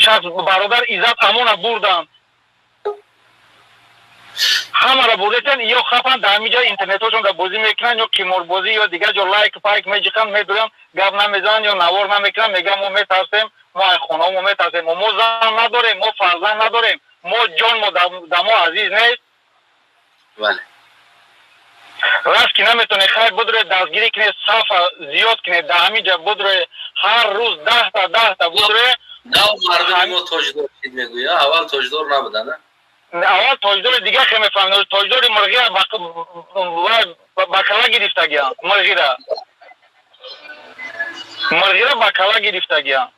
Шахс, бародар Иззат Амона бурданд, ҳамаро бурдетан. Ё хафан, дар ҳамин ҷо интернетҳошон дар бозӣ мекунанд, ё қиморбозӣ, ё дигар ҷо лайк пайк меҷиқанд, медуранд, гап намезананд ё навор намекунанд. Мегӯянд, мо метарсем, мо ай хонаҳо метарсем. Мо зан надорем, мо фарзанд надорем, мо ҷон мо да мо азиз нест. Бале. Раст ки наметонед, хайр, будре, дастгирӣ кунед, сафа зиёд кунед, дар ҳамин ҷа будре, ҳар рӯз 10-та 10-та будре. Нав мардуми мо тоҷдор шид, мегӯя. Аввал тоҷдор набуда, на? Аввал тоҷдори дига хе мефаҳмед, тоҷдори мурғия ба кала гирифтагиям, мурғира ба кала гирифтагиям.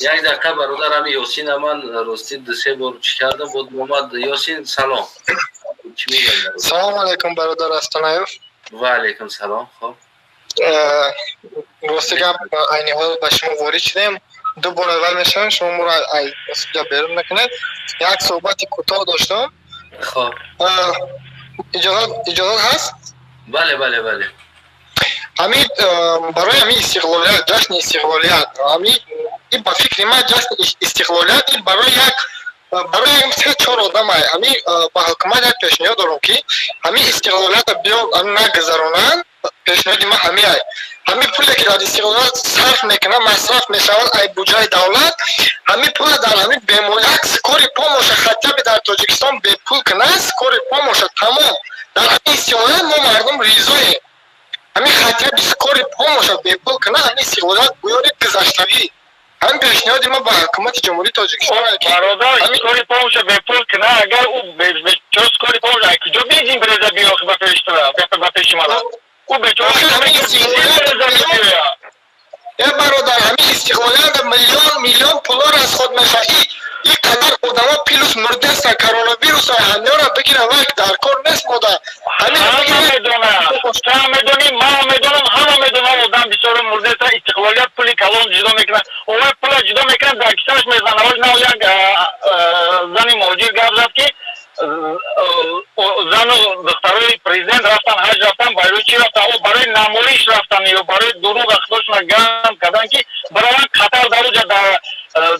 Як дақиқа, бародар. Ҳами Ёсина ман ростӣ дусе бор чӣ кардам, буд омад. Ёсин, салом, чӣ мегӯяд? Салому алайкум, бародар Астонаев. Ва алайкум салом, хоб. Рости гап, айни ҳол ба шумо ворид шудем, ду бор аввал мешавам, шумо моро ҷа берун накунед. Як суҳбати кӯтоҳ доштам. Хоб. Иҷозат ҳаст? Бале. Ҳамин барои ҳамин истиқлолият, ҷашни истиқлолият, ҳамин ба фикри ман, ҷашни истиқлолият ин барои се чор одам. Ҳамин ба ҳукумат як пешниҳод дорам, ки ҳамин истиқлолиятро биё нагузаронанд. Пешниҳоди ман ҳамин ай: ҳамин пуле ки дар истиқлолият сарф мекунад, масраф мешавад ай буҷаи давлат, ҳамин пула дар ҳамин бемор як скорый помощь а хотя бы дар Тоҷикистон бепул кунад, скорый помощь а, тамом. Дар ҳамин истиқлолият мо мардум ризоем, ҳамин хотя бы скорый помощь а бепул кунад, ҳамин истиқлолият гӯёри гузаштагӣ. Ҳамин пешниҳоди ма ба ҳукумати Ҷумҳурии Тоҷикистон. Бародар, скорый помощь а бепул кунад, агар ӯ бечора скорый помощь а куҷо бензин биреза биёхи ба пештара, ба пеши мала ӯ бечора бензин биреза биёя. Э, бародар, ҳамин истиқлолият миллион миллион пуло расход мешавад. И қадар одамо плюс мурдеста, коронавируса, ҳамёра бигиран, вак дар кор нест мода. Ҳама медонад, ту медонӣ, ман медонам, ҳама медонам, одам бисёро мурдеста. Истиқлолият пули калон ҷудо мекунад, овай пула ҷудо мекунад, дар кисаш мезанад. Ҳоли нав як зани муҳоҷир гап зад, ки зану духтарои президент рафтан, ҳаҷ рафтан. Барои чӣ рафтан? О, барои намоиш рафтан ё барои дурӯғ ахлошона гам кардан, ки бараван Қатар, дар уҷа дар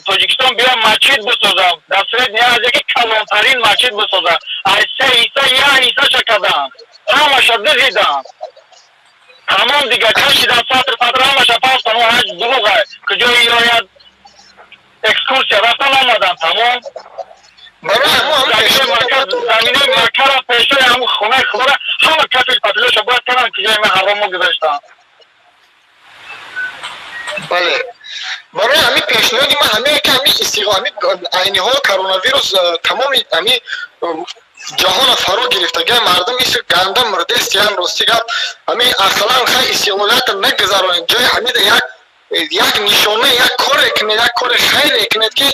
Тоҷикистон биё масҷид бисозам, дар Средняя Азия ки калонтарин масҷид бисозам. Ай се ҳисса як ҳиссаша кардам, ҳамаша дизидам, тамом, дига кашидан, сатр патр ҳамаша пафтан. О, ҳаҷ дурӯға, куҷои ёяд, экскурсия рафтан, омадан, тамом. Заминаи Маккара, пешои ҳамун хонаи Худора ҳама кафел пафилоша бояд кардам, ки ҷои ман ҳаромо гузаштам. Бале, барои ҳамин пешниҳоди ман ҳамин, ки ҳамин истиғо, ҳамин айни ҳол коронавирус тамоми ҳамин ҷаҳона фаро гирифтага, мардум ис ганда мурдестиян. Рости гап, ҳамин ақаллан хай истиқлолията нагузаронед, ҷои ҳамида як нишона, як коре кунед, як кори хайре кунед, ки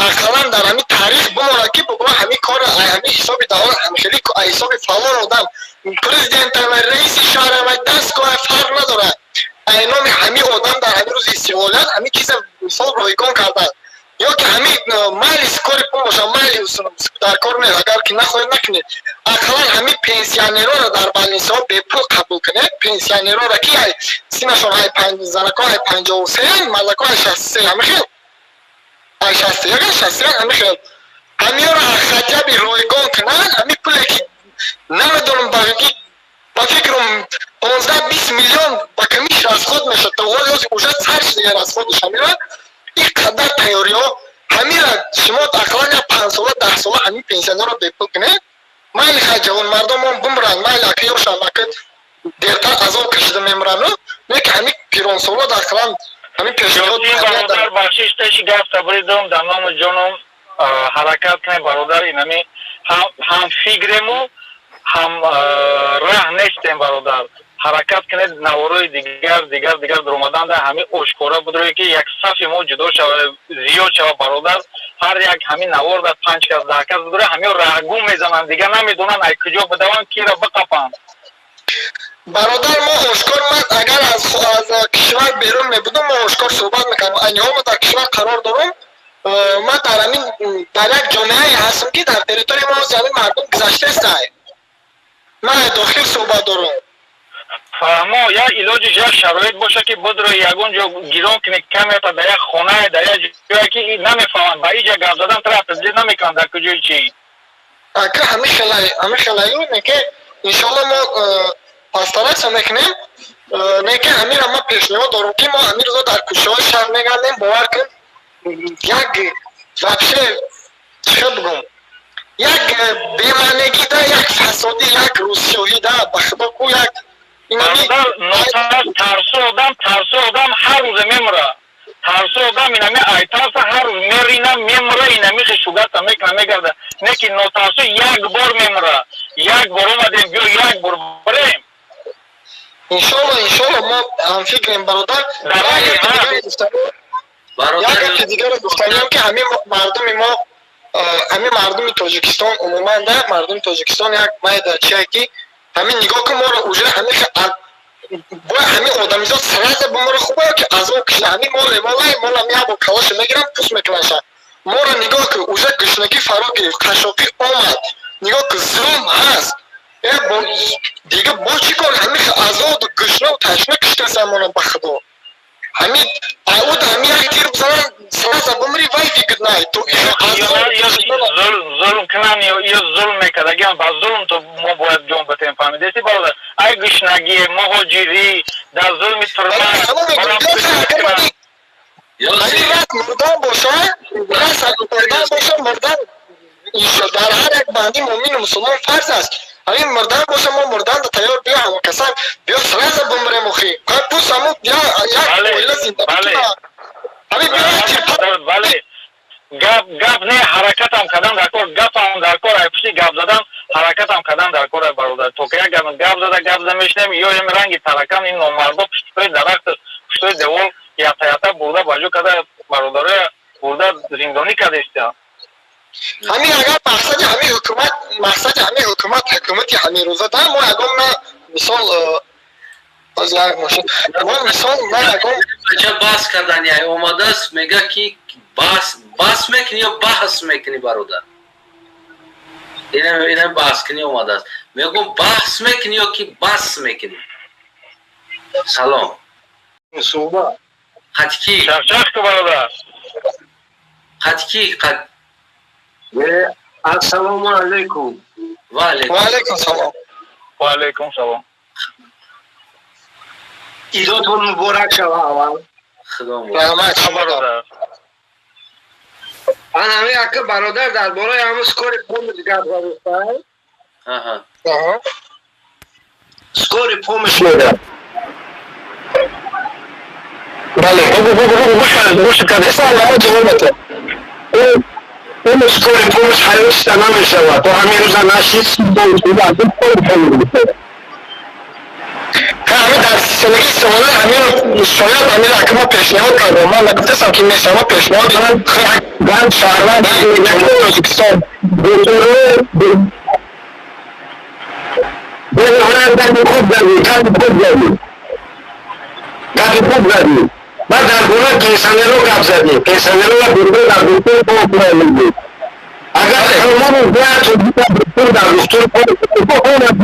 ақаллан дар ҳамин таърих бимонад, ки бигӯ ҳамин кор ҳамин ҳисоби давлат, ҳамхели ҳисоби фалон одам, президент, раиси шаҳр, дастгоҳ, фарқ надорад, ай номи ҳамин одам дар ҳамин рӯзи истиқлолият ҳамин чиза мисол ройгон карданд. Ё ки ҳамин майли скорый помощь а, майли, дар кор нест, агар ки нахоҳед, накунед, ақаллан ҳамин пенсионерора дар больница ҳо бепул қабул кунед, пенсионерора, ки ай синашон ай занако ай 53, мардако ай 63, ҳамин хел, ай 61, ай 61, ҳамин хел, ҳамиёро хотя бы ройгон кунанд. Ҳамин пуле ки намедонам, ба фикрам, 15-20 миллион ба камиш расход мешад, то уже сар шуда расход ш. Ҳамира ин қадар тайёриҳо, ҳамира шумо ақаллан як 5 сола, 10 сола ҳамин пенсионерро бепул кунед. Майли, хай, ҷавонмардомон бимранд, майли, ака ёшанд, ака дертар азоб кашида мемирану, не ки ҳамин пиронсоло ақаллан ҳамин пешниҳод. Бародар, бахшиш, пеши гап табридум, дар ному ҷоном ҳаракат кунем, бародар. Инами ҳам фикрему ҳам раҳ нестем, бародар. Ҳаракат кунед, наворои дигар, дигар, дигар даромаданда ҳамин ошкора будро, ки як сафи мо ҷудо шава, зиёд шава, бародар. Ҳар як ҳамин навор дар панҷ кас, 10 кас будро, ҳамин раҳгум мезананд, дигар намедонанд, ай куҷо бидаванд, киро биқапанд. Бародар, мо ошкор, ман агар аз кишвар берун мебудам, мо ошкор суҳбат мекардам. Айни ҳол мо дар кишвар қарор дорам. Ман дар ҳамин дар як ҷомеае ҳастам, ки дар территорияи мо ҳамин мардум гузаштаестай. Ман дохил суҳбат дорам. Фаҳмо, як илоҷиш, як шароит боша, ки бодро ягон ҷо гирон кунӣ камерата, дар як хонае, дар як ҷое, ки намефаҳманд, ба иҷа гап задан тара определить намекунанд, дар куҷои чи. Ака, ҳами хелаю не, ки иншоалло мо постараться мекунем, не ки ҳамира ма пешниҳод дорам, ки мо ҳамин рӯзо дар кӯчаҳои шаҳр мегардем. Бовар кун, як вообще, чӣ бигӯм, як бемаънегӣ да, як фасодӣ, як рӯзсиёҳӣ да, ба худо ку, як Тарсу одам, тарсу одам ҳар рӯзе мемура. Тарсу одам инами айтарса ҳар рӯз мерина, мемура, инами хишугата мекна, мегарда. Не ки нотарсу як бор мемура. Як бор омадем, биё, як бор барем. Иншолло, иншолло, мо ҳамфикрем, бародар. Як гапи дигаро гуфтаниям, ки ҳамин мардуми мо, ҳамин мардуми Тоҷикистон, умуман да мардуми Тоҷикистон як майда чие, ки ҳамин нигоҳ кун, моро уже ҳамин бояд ҳамин одамизод сразу бимора хуб, ки азоб киша. Ҳамин моле молай молам як бор калоша мегирам, пус мекунанша. Моро нигоҳ кун, уже гушнагӣ фаро гирифт, қашоқӣ омад. Нигоҳ кун, зулм ҳаст. Дига бо чӣ кор? Ҳамин азобу гушнаву ташна киштасамона, ба худо. Ҳамин ауд, ҳамин як тир бизанан, сразу бимри, вай выгодно то. Зулм кунан ё зулм мекардагиам, ба зулм то мо бояд ҷон батем, фаҳмидеси, бародар? Ай гушнагӣ, муҳоҷирӣ, дар зулми турма. Мурдан боша, мурдан боша, мурдан дар ҳар як банди муъмину мусулмон фарз аст. Ҳамин мурдан боша, мо мурдан тайёр. Биё, ҳама касан, биё, сразу бимрем, охи пус ҳаму як оила зинда. Ҳамин бале, гап гап не, ҳаракатам кардан дар кор, гапам дар кор, ай пушти гап задан ҳаракатам кардан дар кор, бародар. То ки як гап зада, гап зада мешинем, ё ем ранги таракан, ин номардо пуштои дарахт, пуштои девол ята ята бурда баҷо карда, бародароя бурда зиндонӣ карда. Ҳамин агар мақсади ҳамин ҳукумат, мақсади ҳамин ҳукумат, ҳукумати ҳамин рӯза да, мо ягон на мисол мо мисол на ягон Бача баҳс кардани омадааст, мега, ки баҳс, баҳс мекунӣ ё баҳс мекунӣ, бародар? Инам баҳс кунӣ омадааст. Мегӯм, баҳс мекунӣ ё ки бас мекунӣ? Салом. Суҳбат. Қатки. Чахчах ку, бародар. Қатки қат. Ассалому алайкум. Ва алайкум. Ва алайкум салом. Ва алайкум салом. Идотон муборак шава аввал. Худо. Раҳмат шумо. Бародар. Ан ҳами ака, бародар, дар бораи ҳамун скорый помощь гап задистан. Аҳа. Скорый помощь мега. Бале, гӯш кардеса, ама ҷавоб бата. Он скорый помощь ҳаётида намешавад. То ҳамин рӯза нашид. Ҳамин дар силсилаги савола ҳамин шояд ҳамин ака мо пешниҳод кардам. Ман нагуфтасам, ки мешава пешниҳод. Ган шаҳрванд Тоҷикистон. Гапи хуб задӣ, гапи хуб задӣ, гапи хуб задӣ. Баъд дар бораи пенсионеро гап задӣ. Пенсионеро бурда дар духтур кор. Агар ҳамону бояд дар духтур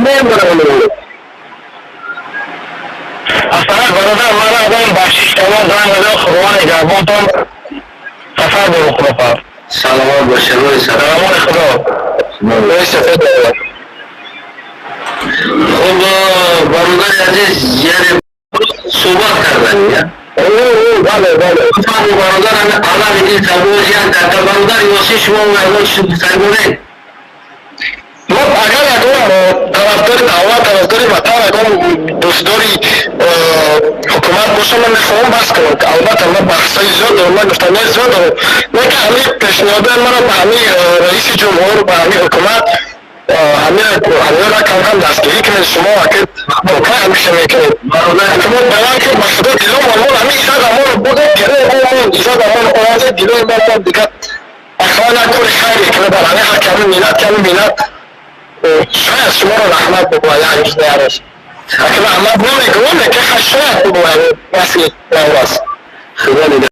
мемонам. Аслан, бародар, мара одам бахшиш калон занг зада, Худованд нигаҳбонтон, сафар бору, худофар. Саломат бошед, рӯи сафар. Саломони Худо, рӯи сафед. Хуб, бародари азиз, яъне суҳбат кардани. Бале, бале. Бародар, алами дил табоз, як дақиқа, бародар Ёсин, шумо ягон чиз гуфтанӣ доред? Мо агар ягон тарафдори давлат, тарафдори ватан, ягон дӯстдори ҳукумат бошам, ман мехоҳам баҳс кунам. Албатта, ман баҳсҳои зиёд дорам, ман гуфтаниҳои зиёд дорам. Лекин ҳамин пешниҳодои маро ба ҳамин раиси ҷумҳур, ба ҳамин ҳукумат, ҳаминро камкам дастгирӣ кунед. Шумо ака кай ҳамиша мекунед, ҳукумат баланд ки, ба худо, диломон мон ҳамин иззат амоно бурдед, дилои мо монд, иззат амоно овардед, дилои мо монд. Дигар ақаллан як кори хайре кунед дар ҳамин ҳаққи ҳамин миллат, ки ҳамин миллат шояд шуморо раҳмат бигӯяд як рӯз, на рӯз. Ака, раҳмат намегӯям, лекин шояд бигӯяд, васли наврас. Худо.